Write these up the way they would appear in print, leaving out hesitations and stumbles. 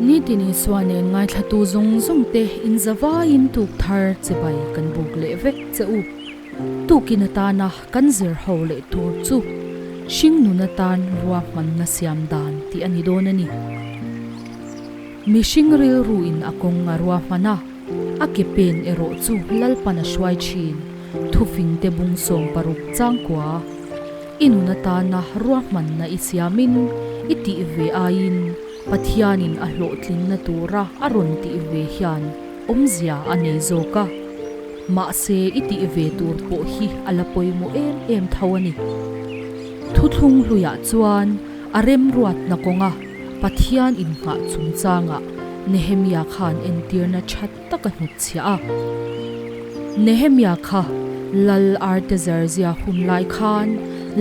Nitin Isua nen ngaithlatu zawng zawng te in zavaiin tuk thar chibai kan buk leh vek che u. Tukin atana kan zir ho leh tur chu hringnun atan ruahmanna siam dan tih a ni dawn a ni. Mihring rilru in a kawng a ruahman a, a ke pen erawh chu Lalpan a hruai thin, thufing te bung 60 changkua. I nun atana ruahmanna i siamin i tih ve aiin Pathianin a hlawhtlinna tura a rawn tih ve hian awmzia a nei zawk a. Mahse i tih ve tur pawh hi a la pawimawh em em tho a ni. Thuthlung hluiah chuan a remruatna kawnga Pathian inngah chungchangah Nehemia khan entirna tha tak a hnutchhiah a. Nehemia kha Lal Artaxerxes hun lai khan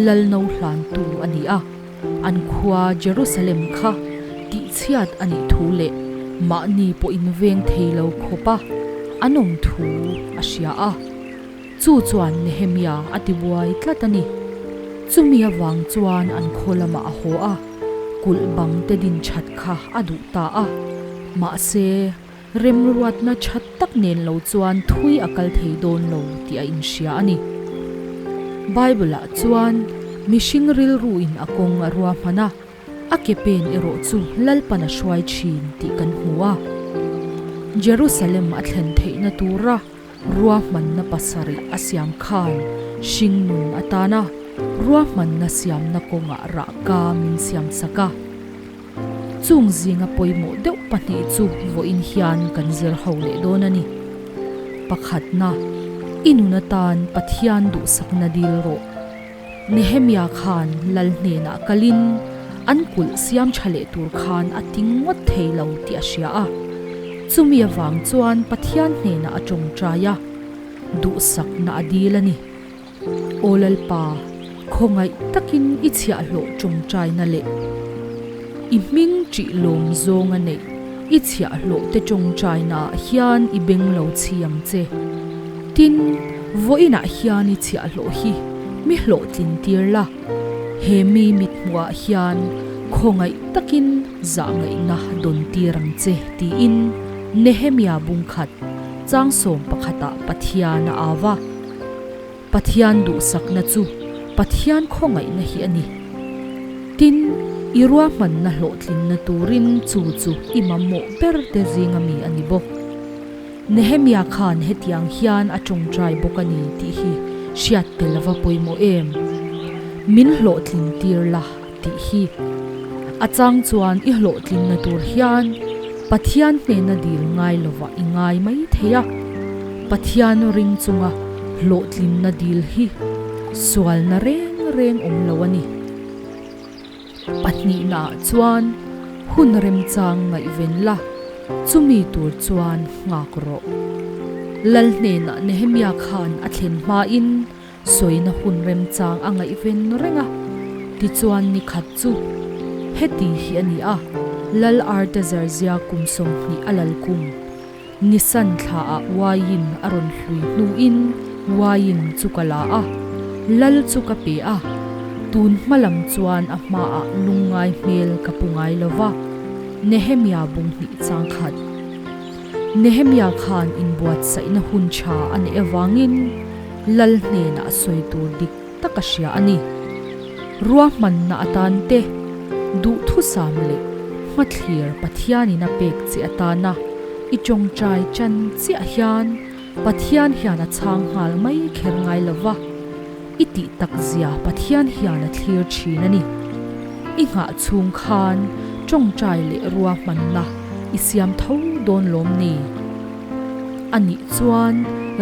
Lal no hlantu a ni a. An khua Jerusalem kha tihchhiat a nih thu leh mahni pawh inveng thei lo khawpa an awm thu a hria a. Chu chuan Nehemia a tibuai tlat a ni. Chumi avang chuan an khaw lamah a haw a, kulh bang te din that kha a duh ta a. Mahse, remruatna tha tak nen lo chuan thui a kal thei dawn lo tih a inhria a ni. Bible-ah chuan mihring rilruin a kawng a ruahman a, A ke pen erawh chu Lalpan a hruai thin tih kan hmu a. Jerusalem a thlen theihna tura ruahmanna pasarih a siam khan hringnun atana ruahmanna siamna kawngah rahka min siamsak a. Chung zinga pawimawh deuh pahnih chu vawiin hian kan zir ho leh dawn a ni. Pakhatna, I nun atan Pathian duhsakna dil rawh. Nehemia khan lal hnenah kalin an kulh siam tha leh tur khan a ti ngawt thei lo tih a hria a. Chumi avang chuan Pathian hnenah a tawngtai a, duhsakna a dil a ni. Aw Lalpa, khawngaih takin i chhiahhlawh tawngtaina leh i hming ṭih lawm zawng a neih i chhiahhlawh te tawngtainaah hian i beng lo chhi ang che. Tin, vawiinah hian i chhiahhlawh hi mi hlawhtlin tir la, he mi mithmuhah hian khawngaih takin zahngaihna dawn tir ang che, tiin Nehemia bungkhat chang sawm pakhatah Pathian a au va. Pathian duhsakna chu Pathian khawngaihna hi a ni. Tin, i ruahmanna hlawhtlinna turin chu chu i mamawh ber te zinga mi a ni bawk. Nehemia khan hetiang hian a tawngtai bawk a ni tih hi hriat tel a va pawimawh em? Min hlawhtlin tir la tih hi. A chang chuan i hlawhtlinna tur hian Pathian hnena dil ngai lovah i ngai mai thei a. Pathian ring chunga hlawhtlinna dil hi sualna reng reng awm lo a ni. Pahnihnaah chuan hun remchang ngaihven la, chumi tur chuan nghak rawh. Lal hnenah Nehemia khan a thlen hmain sawina hun remchang a ngaihven reng a, tichuan ni khat chu heti hi a ni a, Lal Artaxerxes kum 20 a lal kum Nisan thlaah uaiin a rawn hlui hnuin uaiin chu ka la a, lal chu ka pe a, tun hma lam chuan a hmaah lungngai hmel ka pu ngai lo va, Nehemia bung hnih chang khat. Nehemia khan inbuatsaihna hun tha a neih avangin lal hnenah sawi tur dik tak a hria a ni. Ruahmanna atan te, duhthusam leh hmathlir Pathianin a pek che atana i tawngtai chan chiah hian Pathian hian a chhang nghal mai kher ngai lo va, i tih tak zia Pathian hian a thlir thin a ni. I nghah chhung khan tawngtai leh ruahmanna i siam tho dawn lawm ni? A nih chuan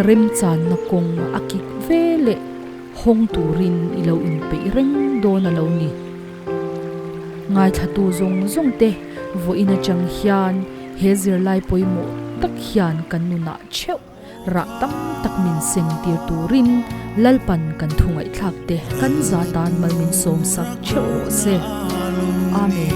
remchanna kawng a kik ve leh hawng turin i lo inpeih reng dawn a lo ni. Ngaithlatu zawng zawng te vawiin atang hian he zirlai pawimawh tak hian kan nunah theuh rah tam tak min seng tir turin Lalpan kan thu ngaihthlak te kan za tan mal min sawm sak theuh rawh se. Amen.